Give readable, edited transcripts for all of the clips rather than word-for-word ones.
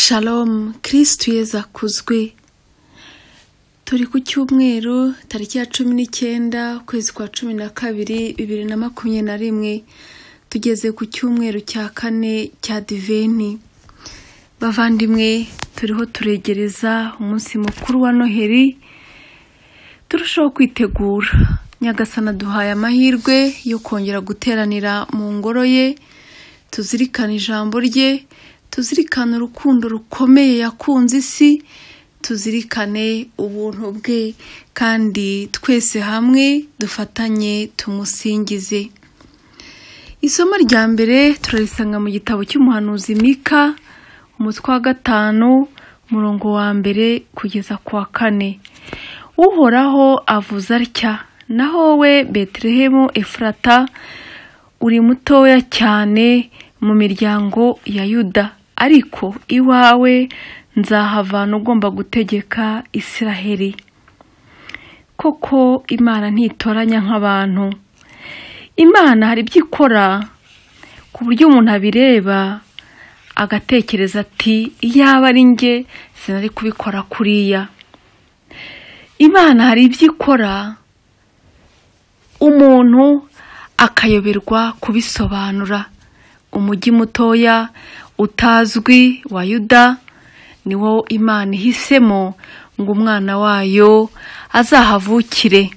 Shalom, Kristu Yezu akuzwe. Turi ku cyumweru tariki ya 19 ukwezi kwa 12 2021, tugeze ku cyumweru cya kane cya Diveni. Bavandimwe, turiho turegereza umunsi mukuru wa Noheri, turushaho kwitegura. Nyagasani aduhaye amahirwe yo kongera guteranira mu ngoro ye, tuzirikana ijambo rye, tuzirikane urukundo rukomeye yakunze isi, tuzirikane ubuntu bwe, kandi twese hamwe dufatanye tumusingize. Isomo rya mbere turarisanga mu gitabo cy'umuhanuzi Mika, umutwe wa 5, umurongo wa 1 kugeza ku wa 4. Uhoraho avuze atya: naho we Betelehemu Efurata, uri mutoya cyane mu miryango ya Yuda, ariko iwawe nzahavana ugomba gutegeka Israheli. Koko Imana ntitoranya nk'abantu. Imana hari ibyo ikora ku buryo umuntu abireba agatekereza ati iyaba ari njye sinari kubikora kuriya. Imana hari ibyo ikora umuntu akayoberwa kubisobanura. Umujyi mutoya utazwi wa Yuda niwo Imana ihisemo ngo umwana wayo azahavukire,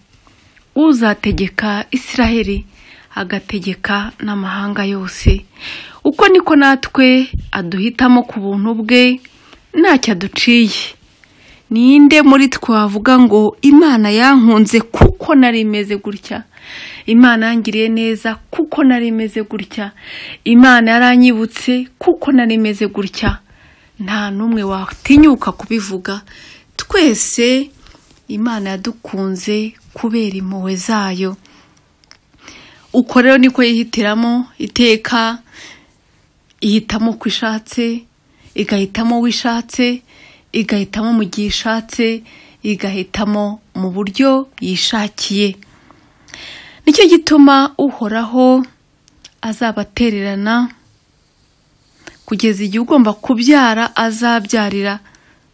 uzategeka Israheli agategeka n'amahanga yose. Uko niko natwe aduhitamo ku buntu bwe, ntacyo aduciye. Ninde muri twavuga ngo Imana yankunze kuko nari meze gutya, Imana yangiriye neza kuko nari meze gutya, Imana yaranyibutse kuko nari meze gutya? Nta n'umwe watinyuka kubivuga. Twese Imana yadukunze kubera impuhwe zayo. Uko rero niko yihitiramo iteka, ihitamo uko ishatse, igahitamo uwo ishatse, igahitamo mu gihe ishatse, igahitamo mu buryo yishakiye. Nicyo gituma Uhoraho azabatererana kugeza igihe ugomba kubyara azabyarira,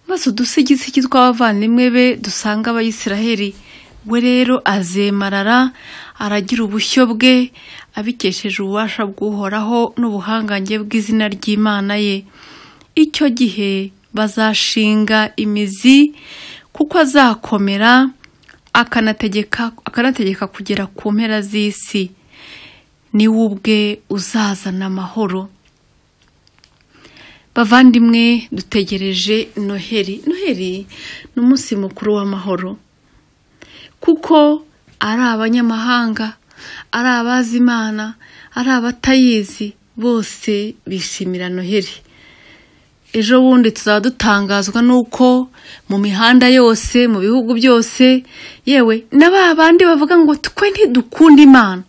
maze udusigisigi tw'abavandimwe be dusanga Abayisraheli. We rero azemarara, aragira ubushyo bwe abikesheje ububasha bw'Uhoraho n'ubuhangange bw'izina ry'Imana ye. Icyo gihe bazashinga imizi, kuko azakomera akanategeka kugera ku mpera z'isi. Ni we ubwe uzazana amahoro. Bavandimwe, dutegereje Noheri. Noheri ni umunsi mukuru w'amahoro, kuko ari abanyamahanga, ari abazi Imana, ari abatayizi, bose bishimira Noheri. Ejo bundi tuzaba dutangazwa nuko mu mihanda yose, mu bihugu byose, yewe na ba bandi bavuga ngo twe ntidukunda Imana,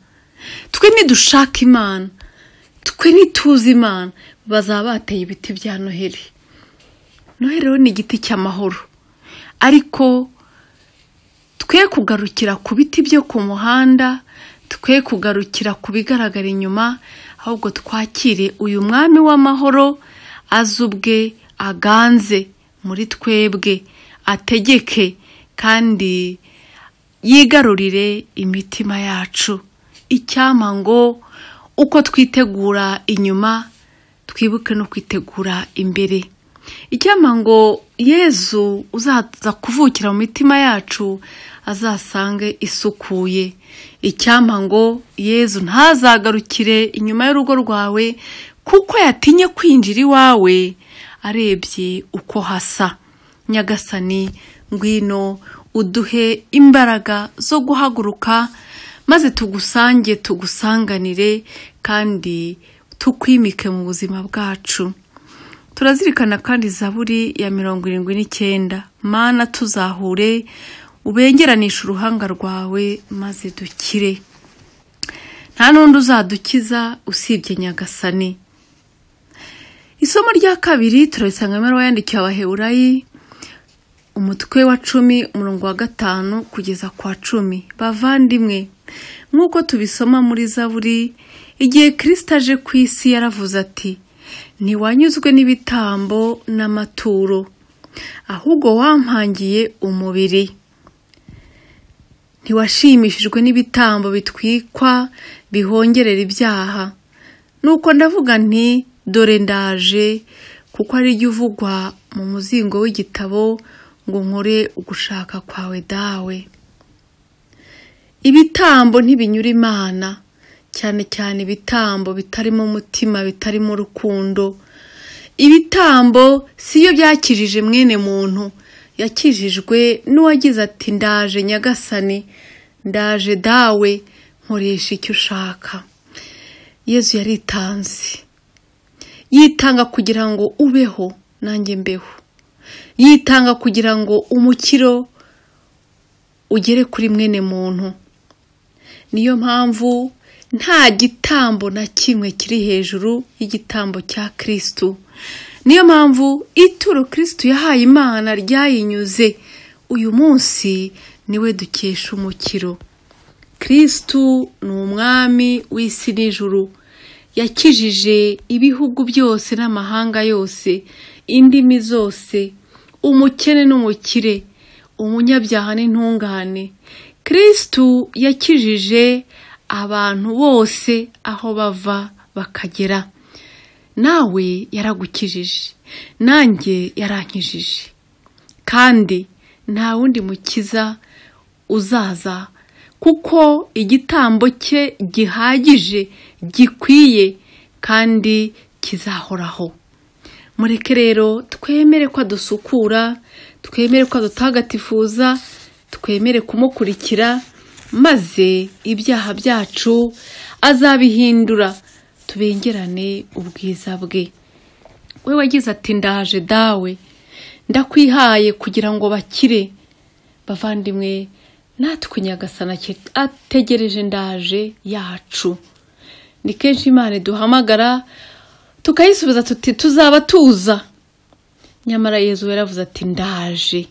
twe ntidushaka Imana, twe ntituzi Imana, bazaba bateye ibiti bya Noheri. Noheri rero ni igiti cy'amahoro, ariko twe kugarukira ku biti byo ku muhanda, twe kugarukira ku bigaragara inyuma, ahubwo twakire uyu mwami w'amahoro aze ubwe aganze muri twebwe, ategeke kandi yigarurire imitima yacu. Icyampa ngo uko twitegura inyuma twibuke no kwitegura imbere. Icyampa ngo Yezu uzaza kuvukira mu mitima yacu azasange isukuye. Icyampa ngo Yezu ntazagarukire inyuma y'urugo rwawe, kuko yatinye kwinjira iwawe arebye uko hasa. Nyagasani, ngwino uduhe imbaraga zo guhaguruka, maze tugusange, tugusanganire, kandi tukwimike mu buzima bwacu. Turazirikana kandi Zaburi ya 79: Mana tuzahure, ubengeranishe uruhanga rwawe maze dukire. Nta n'undi uzadukiza usibye Nyagasani. Isomo rya kabiri turarisanga mu ibaruwa yandikiwe Abaheburayi, umutwe wa 10, umurongo wa 5 kugeza ku wa 10. Bavandimwe, nk'uko tubisoma muri Zaburi, igihe Kristo aje ku isi yaravuze ati: Ntiwanyuzwe n'ibitambo n'amaturo, ahubwo wampangiye umubiri. Ntiwashimishijwe n'ibitambo bitwikwa bihongerera ibyaha. Nuko ndavuga nti: dore ndaje, kuko ari jye uvugwa mu muzingo w'igitabo ngo nkore ugushaka kwawe dawe. Ibitambo ntibinyura Imana, cyane cyane ibitambo bitarimo umutima, bitarimo urukundo. Ibitambo siyo byakijije mwene muntu, yakijijwe n'uwagize ati: ndaje Nyagasani, ndaje dawe, nkoresha icyo ushaka. Yezu yaritanze, yitanga kugira ngo ubeho nanjye mbeho, yitanga kugira ngo umukiro ugere kuri mwene muntu. Niyo mpamvu nta gitambo na kimwe kiri hejuru y'igitambo cya Kristu. Niyo mpamvu ituro Kristu yahaye Imana ryayinyuze. Uyu munsi niwe dukesha umukiro. Kristu ni umwami w'isi n'ijuru, yakijije ibihugu byose n'amahanga yose, indimi zose, umukene n'umukire, umunyabyaha n'intungane. Kristu yakijije abantu bose aho bava bakagera. Nawe yaragukijije, nanjye yarankijije, kandi nta wundi mukiza uzaza, kuko igitambo cye gihagije, gikwiye kandi kizahoraho. Mureke rero twemere ko adusukura, twemere ko adutagatifuza, twemere kumukurikira, maze ibyaha byacu azabihindura, tubengerane ubwiza bwe. We wagize ati: ndaje dawe, ndakwihaye kugira ngo bakire. Bavandimwe, natwe Nyagasani ategereje ndaje yacu. Ni kenshi Imana iduhamagara tukayisubiza tuti tuzaba tuza, nyamara Yezu yaravuze ati ndaje.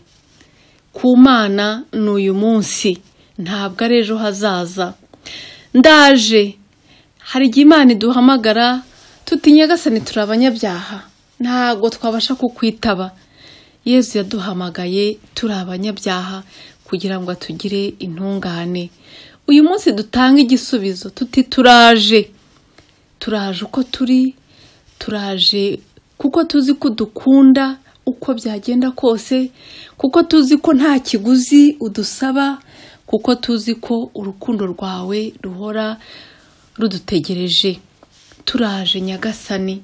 Ku Mana ni uyu munsi, ntabwo ari ejo hazaza. Ndaje. Hari igihe Imana iduhamagara tuti Nyagasani turi abanyabyaha, ntabwo twabasha kukwitaba. Yezu yaduhamagaye turi abanyabyaha kugira ngo atugire intungane. Uyu munsi dutanga igisubizo tuti turaje, turaje uko turi, turaje kuko tuzi ko dukunda uko byagenda kose, kuko tuzi ko nta kiguzi udusaba, kuko tuzi ko urukundo rwawe ruhora rudutegereje. Turaje Nyagasani,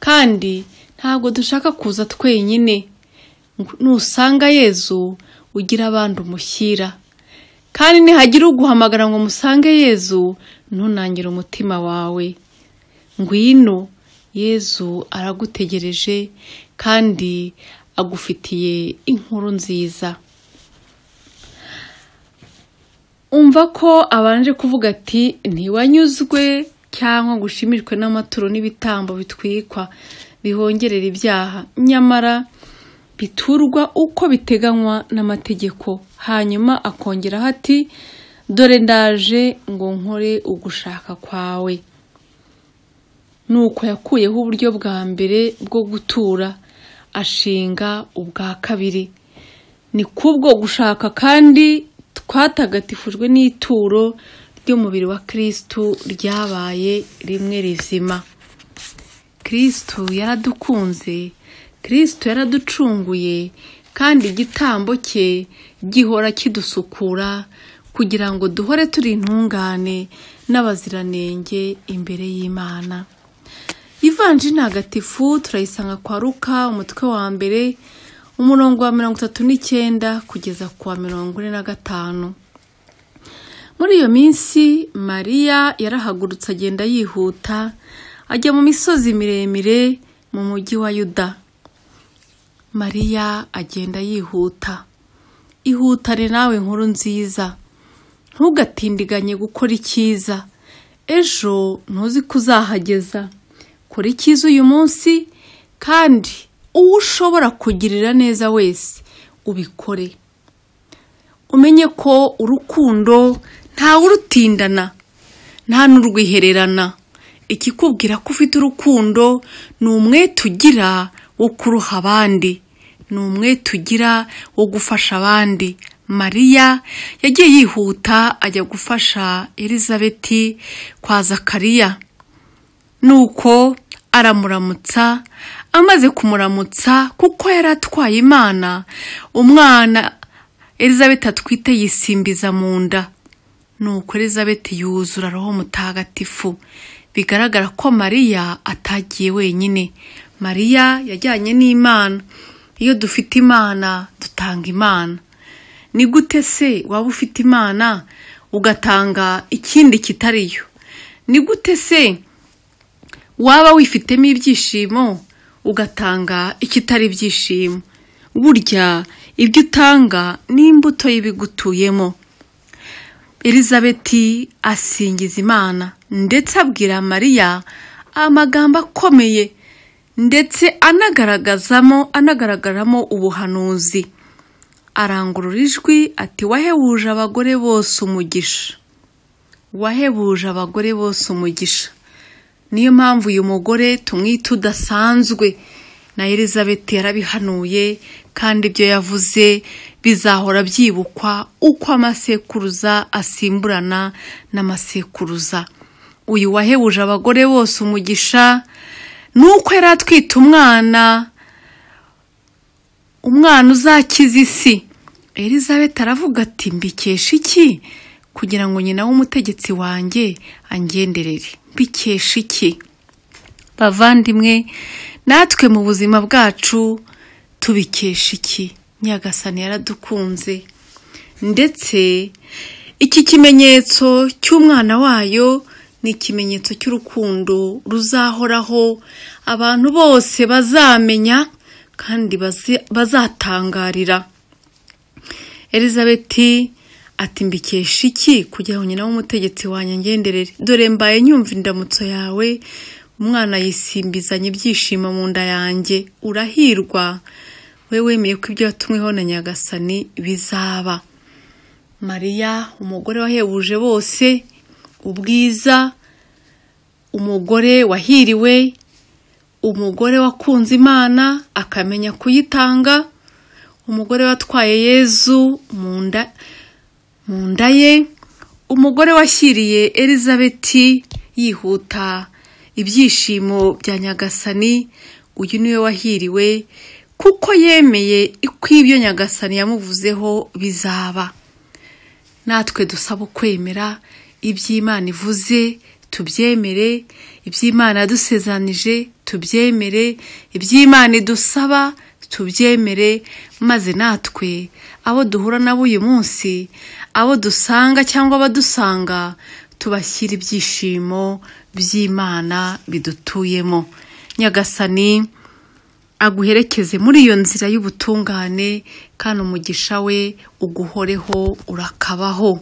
kandi ntabwo dushaka kuza twenyine. Nusanga Yezu ugira abandi umushyira, kandi nihagira uguhamagara ngo musange Yezu, ntunangire umutima wawe. Ngwino, Yezu aragutegereje kandi agufitiye inkuru nziza. Umva ko abanje kuvuga ati ntiwanyuzwe cyangwa ngo ushimishwe n'amaturo n'ibitambo bitwikwa bihongerera ibyaha, nyamara biturwa uko biteganywa n'amategeko. Hanyuma akongeraho ati dore ndaje ngo nkore ugushaka kwawe. Nuko yakuyeho uburyo bwa mbere bwo gutura, ashinga ubwa kabiri. Ni kubwo gushaka kandi twatagatifujwe n'ituro ry'umubiri wa Kristu ryabaye rimwe rizima. Kristu yaradukunze, Kristu yaraducunguye, kandi igitambo cye gihora kidusukura kugira ngo duhore turi intungane n'abaziranenge imbere y'Imana. Ivanjiri ntagatifu turayisanga kwa Luka umutwe wa mbere umurongo wa 39 kugeza ku wa 45. Muri iyo minsi Mariya yarahagurutse agenda yihuta ajya mu misozi miremire mu mujyi wa Yuda. Mariya agenda yihuta. Ihutane nawe inkuru nziza, ntugatindiganye gukora icyiza, ejo ntuzi ko uzahageza. Kora icyiza uyu munsi, kandi uwo ushobora kugirira neza wese ubikore. Umenye ko urukundo ntawe urutindana, nta n'urwihererana. Ikikubwira ko ufite urukundo ni umwete ugira wo kuruha abandi, ni umwete ugira wo gufasha abandi. Mariya yagiye yihuta ajya gufasha Elizabeti kwa Zakariya, nuko aramuramutsa. Amaze kumuramutsa, kuko yari atwaye Imana, umwana Elizabeti atwite yisimbiza mu nda. Nuko Elizabeti yuzura Roho Mutagatifu. Bigaragara ko Mariya atagiye wenyine, Mariya yajyanye n'Imana. Iyo dufite Imana dutanga Imana. Ni gute se waba ufite Imana ugatanga ikindi kitariyo? Ni gute se waba wifitemo ibyishimo ugatanga ikitari ibyishimo? Burya ibyo utanga ni imbuto y'ibigutuyemo. Elizabeti asingiza Imana, ndetse abwira Mariya amagambo akomeye, ndetse anagaragaramo ubuhanuzi. Arangurura ijwi ati: wahebuje abagore bose umugisha, wahebuje abagore bose umugisha. Niyo mpamvu uyu mugore tumwita udasanzwe. Na Elizabeti yarabihanuye, kandi ibyo yavuze bizahora byibukwa uko amasekuruza asimburana n'amasekuruza. Uyu wahebuje abagore bose umugisha nuko yari atwite umwana uzakiza isi. Elizabeti aravuga ati: mbikesha iki kugira ngo nyina w'umutegetsi wanjye angenderere? Mbikesha iki? Bavandimwe, natwe mu buzima bwacu tubikesha iki? Nyagasani yaradukunze, ndetse iki kimenyetso cy'umwana wayo ni ikimenyetso cy'urukundo ruzahoraho, abantu bose bazamenya kandi bazatangarira. Elizabeti ati: mbikesha iki kugira ngo nyina w'umutegetsi wanjye angenderere? Dore mbaye nyumva indamutso yawe, umwana yisimbizanye ibyishimo mu nda yanjye. Urahirwa we wemeye ko ibyo watumweho na Nyagasani bizaba. Mariya, umugore wahebuje bose ubwiza, umugore wahiriwe, umugore wakunze Imana akamenya kuyitanga, umugore watwaye Yezu mu nda ye, umugore washyiriye Elizabeti yihuta ibyishimo bya Nyagasani, uyu niwe wahiriwe kuko yemeye ko ibyo Nyagasani yamuvuzeho bizaba. Natwe dusaba kwemera iby'Imana ivuze tubyemere, iby'Imana yadusezanije tubyemere, iby'Imana idusaba tubyemere, maze natwe abo duhura nabo uyu munsi, abo dusanga cyangwa abadusanga, tubashyira ibyishimo by'Imana bidutuyemo. Nyagasani aguherekeze muri iyo nzira y'ubutungane, kandi umugisha we uguhoreho urakabaho.